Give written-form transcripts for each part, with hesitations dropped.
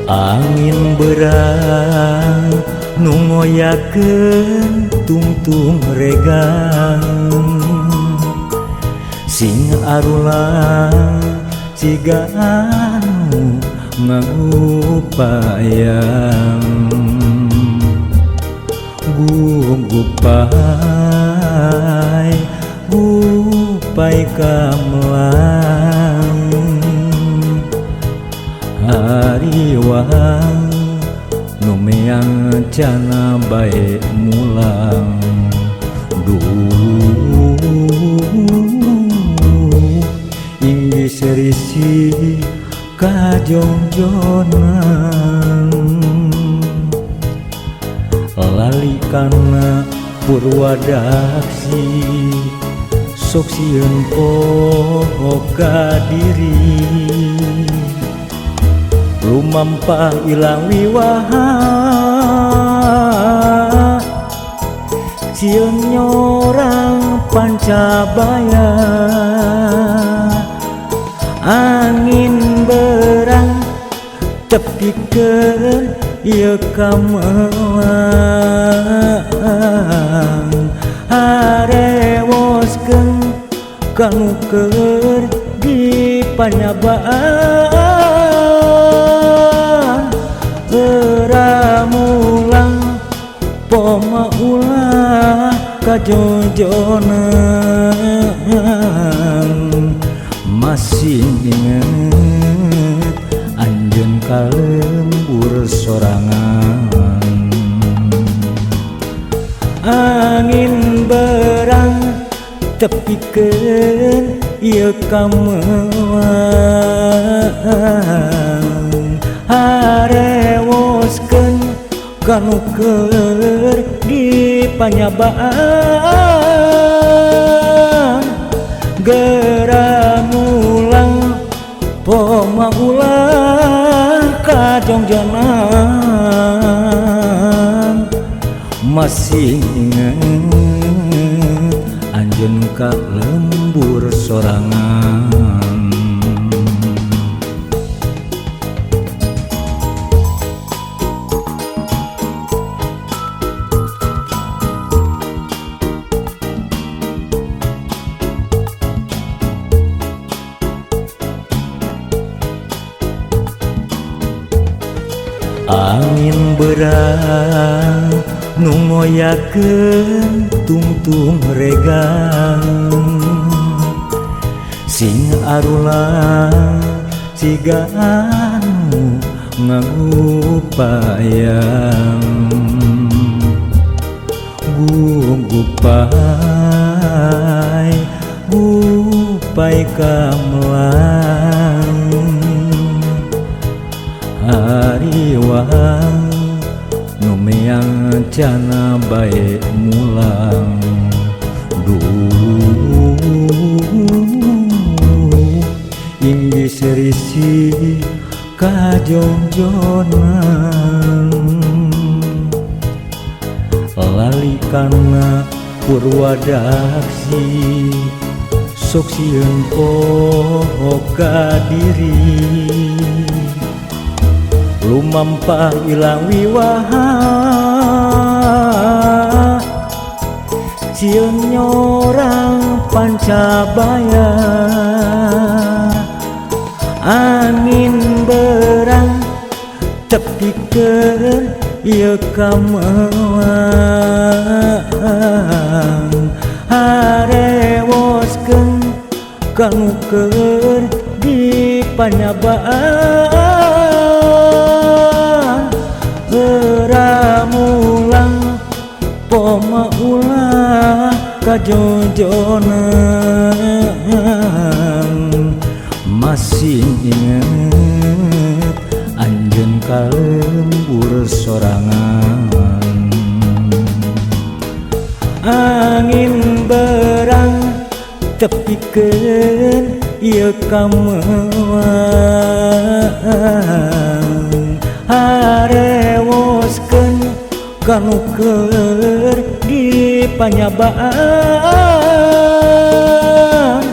Angin berang nu ngoyakeun tungtung regang, sing arulang siga anu ngagupayang. Gugupai gupai kamelang, hariwang nu meang cana bae mulang. Duh inggih serisi kajongjonan, lali kana purwadaksi sok sieun poho ka diri. Lumampah ilang wiwaha sieun nyorang pancabaya. Angin berang tepikeun ieu kamelang, harewoskeun kanu keur dipanyabaan. Geura mulang poma ulah kajojonan, masih inget anjeun ka lembur sorangan. Angin berang tepikeun ieu kamelang, harewoskeun kanu keur dipanyabaan. Geura mulang poma ulah kajongjonan, masih inget anjeun ka lembur sorangan. Angin berang nu ngoyakeun tungtung regang, sing arulang siga anu ngagupayang. Gugupai gupai kamelang, hariwang nu meang cana bae mulang. Duh inggih serisi kajongjonan, lali kana purwadaksi sok sieun poho ka diri. Lumampah ilang wiwaha sieun nyorang pancabaya. Angin berang tepikeun ieu kamelang, harewoskeun kanu keur dipanyabaan. Geura mulang poma ulah kajojonan, masih inget anjeun ka lembur sorangan. Angin berang tepikeun ieu kamelang, harewoskeun kanu keur dipanyabaan.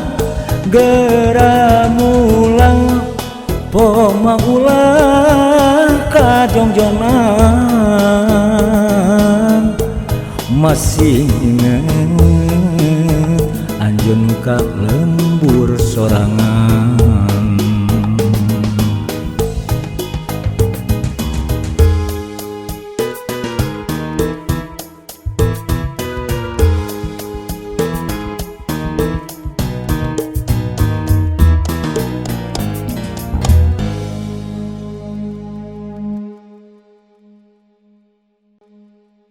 Geura mulang poma ulah jongjongnan. Masih inget anjeun ka lembur sorangan.